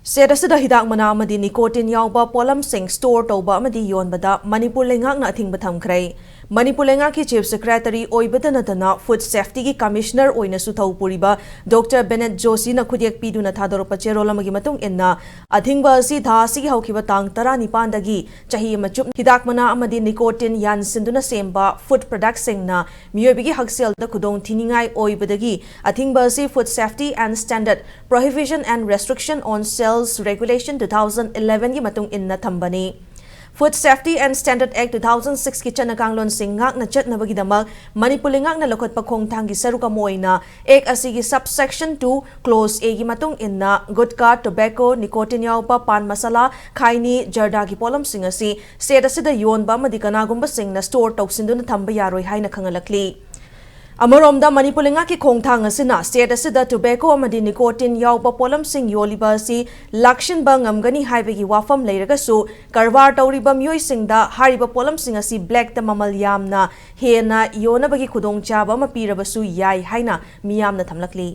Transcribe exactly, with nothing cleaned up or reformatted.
State ꯑꯁꯤꯗ ꯍꯤꯗꯥꯛ ꯃꯅꯥ ꯑꯃꯗꯤ nicotine ꯌꯥꯎꯕ ꯄꯣꯠꯂꯝꯁꯤꯡ store ꯇꯧꯕ ꯑꯃꯗꯤ ꯌꯣꯟꯕꯗ ꯃꯅꯤꯄꯨꯔ ꯂꯩꯉꯥꯛꯅ ꯑꯊꯤꯡꯕ ꯊꯝꯈ꯭ꯔꯦ꯫ ꯃꯅꯤꯄꯨꯔ ꯂꯩꯉꯥꯛꯀꯤ Chief Secretary ꯑꯣꯏꯕꯗ ꯅꯠꯇꯅ Food Safety ꯒꯤ Commissioner ꯑꯣꯏꯅꯁꯨ ꯊꯧ ꯄꯨꯔꯤꯕ Doctor Benet ꯖꯣꯁꯤꯅ ꯈꯨꯠꯌꯦꯛ ꯄꯤꯗꯨꯅ ꯊꯥꯗꯣꯔꯛꯄ ꯆꯦꯔꯣꯜ ꯑꯃꯒꯤ ꯃꯇꯨꯡ ꯏꯟꯅ, ꯑꯊꯤꯡꯕ ꯑꯁꯤ ꯊꯥ ꯑꯁꯤꯒꯤ ꯍꯧꯈꯤꯕ ꯇꯥꯡ ꯇꯔꯥꯅꯤꯄꯥꯟꯗꯒꯤ ꯆꯍꯤ ꯑꯃ ꯆꯨꯞ ꯍꯤꯗꯥꯛ ꯃꯅꯥ ꯑꯃꯗꯤ nicotine ꯌꯥꯟꯁꯤꯟꯗꯨꯅ ꯁꯦꯝꯕ food productꯁꯤꯡꯅ ꯃꯤꯑꯣꯏꯕꯒꯤ ꯍꯛꯁꯦꯜꯗ ꯈꯨꯗꯣꯡ ꯊꯤꯅꯤꯡꯉꯥꯏ ꯑꯣꯏꯕꯗꯒꯤ ꯑꯊꯤꯡꯕ ꯑꯁꯤ Food Safety and Standard Prohibition and Restriction on Sales Regulation two thousand eleven ꯒꯤ ꯃꯇꯨꯡ ꯏꯟꯅ ꯊꯝꯕꯅꯤ꯫ Food Safety and Standard Act two thousand six ꯀꯤ ꯆꯠꯅ ꯀꯥꯡꯂꯣꯟꯁꯤꯡ ꯉꯥꯛꯅ ꯆꯠꯅꯕꯒꯤꯗꯃꯛ ꯃꯅꯤꯄꯨꯔ ꯂꯩꯉꯥꯛꯅ ꯂꯧꯈꯠꯄ ꯈꯣꯡꯊꯥꯡꯒꯤ ꯁꯔꯨꯛ ꯑꯃ ꯑꯣꯏꯅ Act ꯑꯁꯤꯒꯤ subsection two clause A ꯒꯤ ꯃꯇꯨꯡ ꯏꯟꯅ ꯒꯨꯠꯀꯥ, tobacco, nicotine ꯌꯥꯎꯕ ꯄꯥꯟ ꯃꯁꯥꯂꯥ, ꯈꯥꯏꯅꯤ, ꯖꯔꯗꯥꯒꯤ ꯄꯣꯠꯂꯝꯁꯤꯡ ꯑꯁꯤ ꯁ꯭ꯇꯦꯠ ꯑꯁꯤꯗ ꯌꯣꯟꯕ ꯑꯃꯗꯤ ꯀꯅꯥꯒꯨꯝꯕꯁꯤꯡꯅ store ꯇꯧꯁꯤꯟꯗꯨꯅ ꯊꯝꯕ ꯌꯥꯔꯣꯏ ꯍꯥꯏꯅ ꯈꯪꯍꯜꯂꯛꯂꯤ꯫ ꯑꯃꯔꯣꯝꯗ, ꯃꯅꯤꯄꯨꯔ ꯂꯩꯉꯥꯛꯀꯤ ꯈꯣꯡꯊꯥꯡ ꯑꯁꯤꯅ ꯁ꯭ꯇꯦꯠ ꯑꯁꯤꯗ tobacco ꯑꯃꯗꯤ nicotine ꯌꯥꯎꯕ ꯄꯣꯠꯂꯝꯁꯤꯡ ꯌꯣꯜꯂꯤꯕ ꯑꯁꯤ ꯂꯥꯛꯁꯤꯟꯕ ꯉꯝꯒꯅꯤ ꯍꯥꯏꯕꯒꯤ ꯋꯥꯐꯝ ꯂꯩꯔꯒꯁꯨ, ꯀꯔꯕꯥꯔ ꯇꯧꯔꯤꯕ ꯃꯤꯑꯣꯏꯁꯤꯡꯗ ꯍꯥꯏꯔꯤꯕ ꯄꯣꯠꯂꯝꯁꯤꯡ ꯑꯁꯤ blackꯇ ꯃꯃꯜ ꯌꯥꯝꯅ ꯍꯦꯟꯅ ꯌꯣꯟꯅꯕꯒꯤ ꯈꯨꯗꯣꯡꯆꯥꯕ ꯑꯃ ꯄꯤꯔꯕꯁꯨ ꯌꯥꯏ ꯍꯥꯏꯅ ꯃꯤꯌꯥꯝꯅ ꯊꯝꯂꯛꯂꯤ꯫